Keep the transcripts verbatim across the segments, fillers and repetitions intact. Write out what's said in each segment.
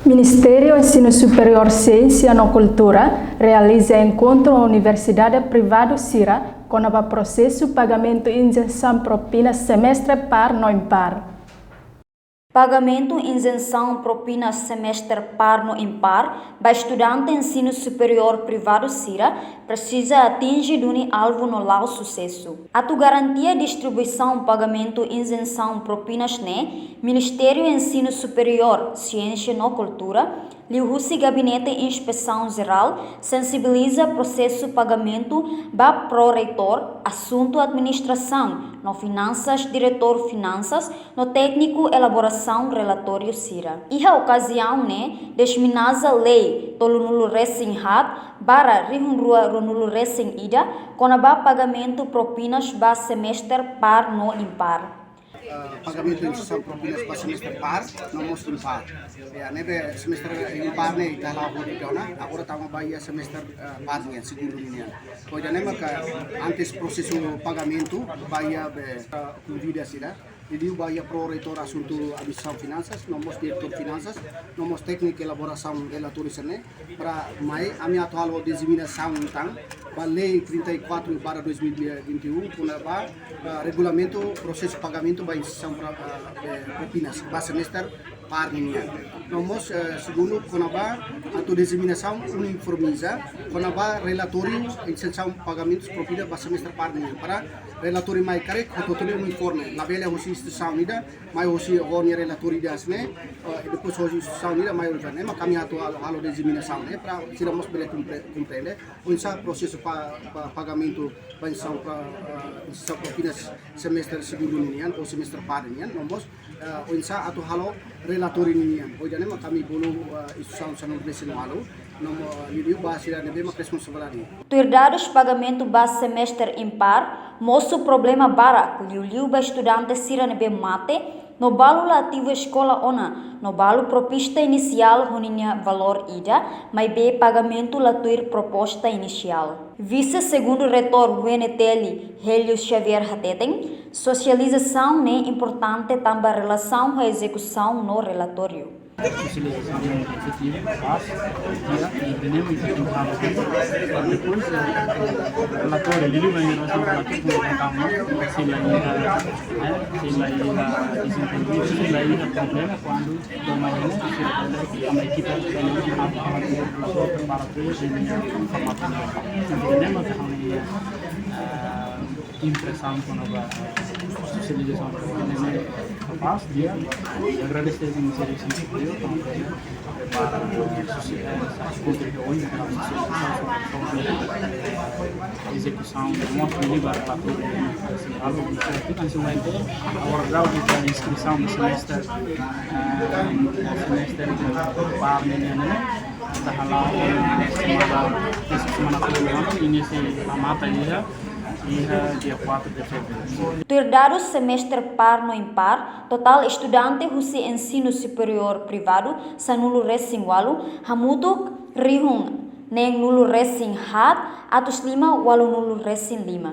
Ministériu Ensinu Superiór, Siénsia no Kultura realiza enkontru universidade privadu sira kona-ba prosesu pagamentu izensaun propinas semestre par no impar. Pagamentu izensaun propinas semestre par no impar ba estudante ensinu superiór privadu sira presiza atinje duni alvu no la'o susesu. Atu garantia distribuisaun pagamentu izensaun propinas ne'e, Ministériu Ensinu Superiór, Siénsia no Kultura, liuhusi Gabinete Inspesaun Jerál, sensibiliza prosesu pagamentu ba pró-reitór, asuntu administrasaun no finansas, diretór finansas no tékniku elaborasaun relatóriu sira. Iha okaziaun ne'e, dezimina lei tolunulu resin haat barra rihun rua ruanulu resin ida, kona-ba pagamentu propinas ba semestre par no impar. Eh, pagamentu izensaun propinas ba semestre par no mós impar. Ya, ne'ebé semestre impar ne'e ita hala'o hotu tiha ona, agora tama ba iha semestre, eh, par nian, segundu nian. Ho ida-ne'e maka antes prosesu pagamentu ba iha be, eh, konvida sira, liuliu ba iha pró-reitór asuntu administrasaun finansas, no mós diretór finansas, no mós tékniku elaborasaun relatóriu sira-ne'e, para mai ami atu halo deziminasaun tan ba lei trinta e quatro barra dois mil e vinte e um, kona-ba, ah, regulamentu prosesu pagamentu ba izensaun pra, ah, eh, propinas ba semestre par nian. No mós, eh, segundu, kona-ba atu deziminasaun uniformiza kona-ba relatóriu izensaun pagamentus propinas ba semestre par nian, para relatóriu mai karik hotu-hotu uniforme, labele hosi instituisaun ida mai hosi ho nia relatóriu ida hanesan ne'e, eh, depois hosi instituisaun ida mai hosi ne'e, maka ami atu halo, halo deziminasaun ne'e, para sira mós bele kompre-, komprende oinsá prosesu pa, pa, pagamentu ba izensaun pra, eh, izensaun propinas semestre segundu nian ou semestre par nian, no mós, eh, oinsá atu halo relatóriu nian. Ho ida-ne'e maka ami bolu, eh, instituisaun sanulu resin ualu, no mós, eh, liuliu ba sira ne'ebé mak responsabilidade. Tuir dadus pagamentu ba semestre impar mosu problema barak, liuliu ba estudante sira ne'ebé mate, no balu la ativu eskola ona, no balu proposta inisiál ho ninia valór ida, maibé pagamentu la tuir proposta inisiál. Vise-Segundu Reitór U N T L, Hélio Xavier hateten, sosializasaun ne'e importante tanba relasaun ho ezekusaun no relatóriu. Sosializasaun ne'e efetivu, kapás, di'ak, i tenemos que tentar depois, eh, relatóriu, liuliu ba relasaun relatóriu, se la iha, eh, se la iha dezenvolvidu, se la iha problema, kuandu toma iha, se la iha, tanba ekipa, eh, prepara tuir, eh, formasaun. Se tenemos, eh, impresaun kona-ba, eh, sosializasaun ne'e kapás, di'ak, i agradese inisiativa sira, para, eh, sosializasaun, konteúdu, eh, sosializasaun, ezekusaun, modu de lidar, relatóriu, eh, algo que se hace, kan se vai ter, agora dá o que inskrisaun ba semestre, eh, semestre de par nian, ne'e, ita hala'o, eh, semana, semana kedua, ini si la mata iha, iha dia quatro de fevereiro. Tuir dadus semestre par no impar, totál estudante husi ensinu superiór privadu sanulu resin ualu, hamutuk rihun neenulu resin haat, atus lima ualunulu resin lima.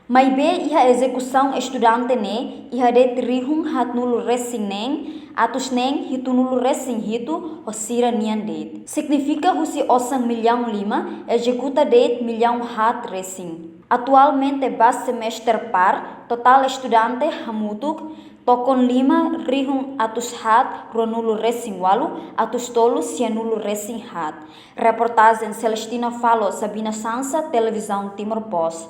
Maibé iha ezekusaun estudante ne'e, iha de'it rihun haatnulu resin neen, atus neen hitunulu resin hitu, ho sira-nian de'it. Signifika husi osan millaun lima, ezekuta de'it millaun haat resin. Atualmente ba semestre par, totál estudante hamutuk tokon lima rihun atus haat ruanulu resin ualu, atus tolu sianulu resin haat. Reportajen Celestina Falo, Sabina Sansa, Televizaun Timor Post.